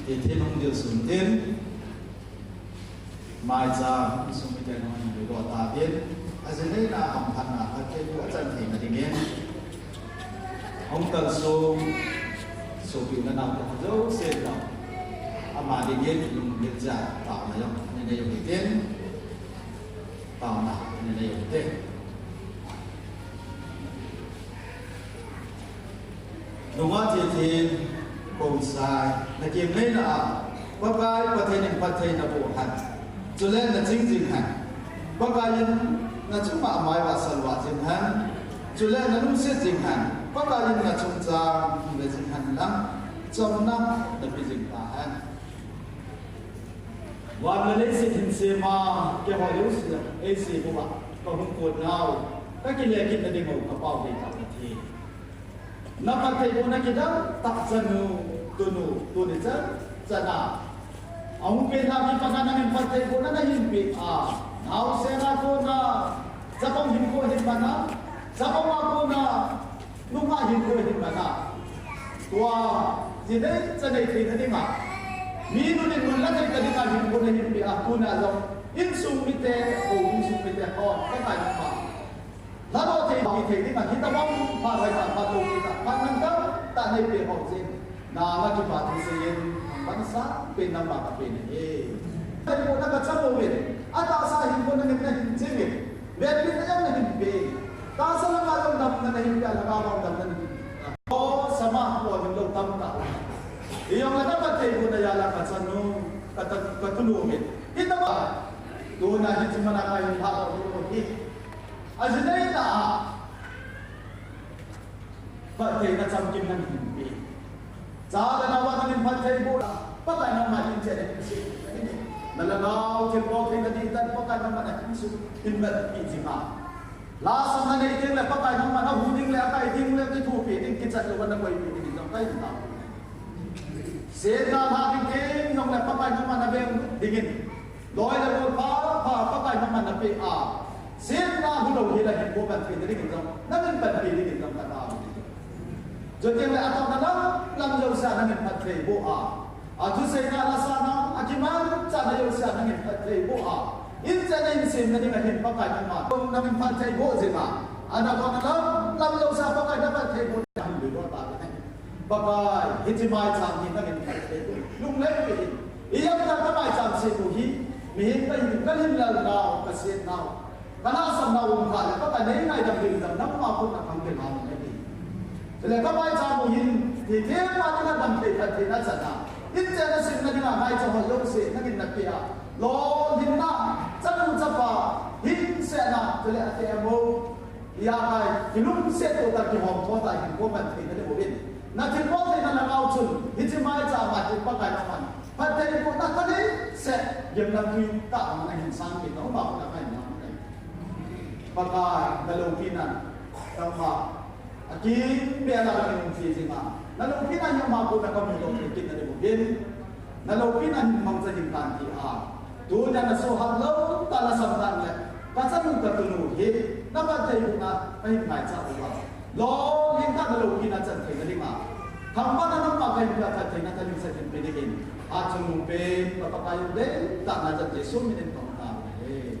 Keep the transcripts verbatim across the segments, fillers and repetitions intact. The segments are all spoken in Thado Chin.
Hitin hung dil sun tin, maicham insung miten hung dil go ta tin, aji neina hamphatna khat te tu achan theina dingin, hung kalsung, sopi u le nao te ho jouse toh, ama dingin lunggil jal a taona jong nei nei u hitin, taona nei nei u hitin. Nungah Thithin Khongsai, na kimngaina a, Pakai Pathen in phatthei naboh hen. Chule na ching jing hen. Pakai in na chunga amai vahsal vah jing hen. Chule na lungset jing hen. Pakai in na chungchang hung ve jing hen lang, chamna na pe jing ta hen. Van le leiset hinsema, keiho jouse, eisem uva, ka hung kon nau, ka kile kit na ding u, ka pao dei tah Pathen. Na phattheibohna kidang tah chanu, tunu, tuni chan, chana. Ahung pen a kipat a nangin phattheibohna nahin pe a, naosen a kona, chapang hinkho hin man a, chapang a kona, nungah hinkho hin man a. Tua, ji nei, cha nei theina dinga. Mi nun in mun la thei ta dinga hinkho nahin pe a, tuna jong. Insung mite, o insung mite, o, ka kai ma. Lalo thei, mi thei dinga, hita bang, pha rai ta, pha to, hita, pha nang ta, ta nei pe ho jin. Na, na kipa thu seiyin, ban sa, pe na ma ka pe ni. Thei ko na ka cha mo ve. Ata sa hin ko na ni na hin che ve. Ve pe na yang na hin pe. Ta sa la ma lo dam na na hin pe, la ma lo dam na ni. O, sama, ko hin lo tam ta. Iyong na ka thei ko na ya la ka cha no, ka ta, ka tu lo ve. Hita ba. Tu na hi chi ma na ka hin ha lo hi. Aji nei na. Phattheina chamkim nangin pe. Cha le nao a nangin phattheiboh a, Pakai nangma in che le se. Na le nao thilbol theina ding tan Pakai nangma na in su in na pi jing a. La sa na nei teng le Pakai nangma na hu ding le a kai ding le kithopi ding kichat lo na koi pi ding jong kai ta. Setna lha ding teng jong le Pakai nangma na beng dingin. Loi le gol pha, pha, Pakai nangma na pe a. Setna hu lo hi la hin ko pan thei ding jong, nangin pan thei ding jong ka ta. Chuteng le atohna lam, lam jouse a nangin phattheiboh a. Athuseina la sa na, akimanchahna jouse a nangin phattheiboh a. In chan in semna ding a hin Pakai nangma, nangin phattheiboh jing a. Ana atohna lam, lam jouse a Pakai na phattheiboh, hin lui lo ta. Pakai, hiche maicham hi nangin phattheiboh. Lunglhai pi in. Ijemtia ka maicham set u hi, mihem kahi, ka lim lal nau, ka set nau, ka lhahsam nau um kha le, Pakai nei ngaidam ding jong, nangma khut a khang ding ham ahi. Chule ka maicham u hin, hi themcha dinga damthei phattheina chan a. In chan a simna dinga ngaicha ho jouse, nangin na pe a. Lolhinna, chanu chapa, hinsetna, chule ate amo. Ijakai, kilungset to ta kihom to ta hin ko man thei na le bo in. Na thilbol theina lhagao chun, hiche maicham a hin Pakai nangman. Phattheibohna khat le seh, gimnamtui tah a nahin sang kit na, uma ko na kai na. Pakai, na loupina, nangma. Akimvel a nahin um thei jing a. Na loupina hi ama ko na kamu to kit na le bo in. Na loupina hin mangcha ding tan ti a. Tunia na suhhat lou tah a lhasam tan le, ka chanu ka tunu hi, na phattheibohna, ka hin ngaicha uva. Lolhing tah a na loupina chan theina dinga. Thangvahna nangma ka hin pia phattheina ka hin sa hin pe dingin. Hatchungnung pen, ka Pakai u dei tah na chan Jesu min in tong ta uve.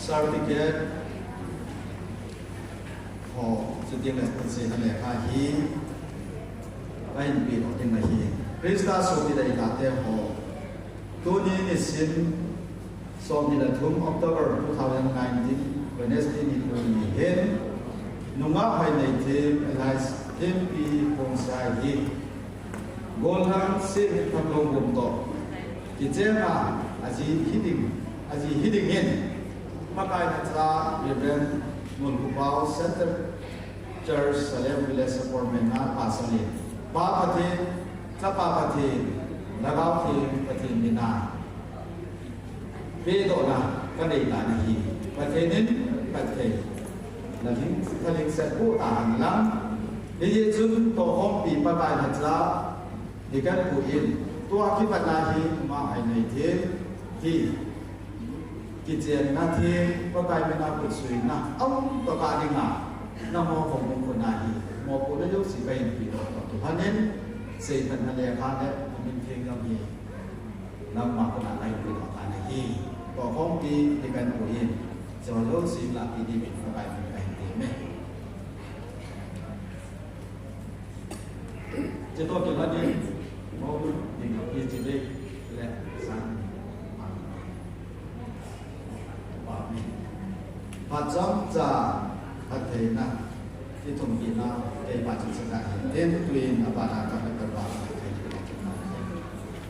Certificate ho, chuteng le, hiche na lekha hi, ka hin pe lou ding ahi. Christa sopi le tate ho, tuni nisim, Somni le thum October two thousand nineteen, Wednesday nikho ni hin, nungah Hoineithem alias Thempi Khongsai hi, gollhang Sehmitthang Lhonggom toh kicheng a, aji hiding, aji hiding in, Pakai Nacha, Reverend Mulkupao, Center Church, Salem Village, Support Mena, Pastor in. Pa Pathen, Chapa Pathen, Lhagao Theng Pathen mina pedohna kanei tan ahi. Pathen in phatthei, nalhing, nalhingset boh tahen lang. Hijeh chun tohkhompi Pakai Nacha, Deacon pu in, tua kipat na hi, ama hai nei thei, hi, kichenna thei, Pakai mina kutsuina, aum tokah dinga, nangho hung khun ahi, mopohna jouse kahin pedoh toh kilhonin, seiphatna lekha le, amin theng jong hi, nangma koma kahin pedoh tan ahi, tohkhompi, Deacon pu in, hicheho jouse lahpeh diuvin, Pakai mina kahin temme. Chetoh kilhonin, mopohna ding a P G D le sang. Amen. Phat chomcha, phattheina, ithumpehna, keipa chun sanga hin, tin tuin, abana ka ka ba.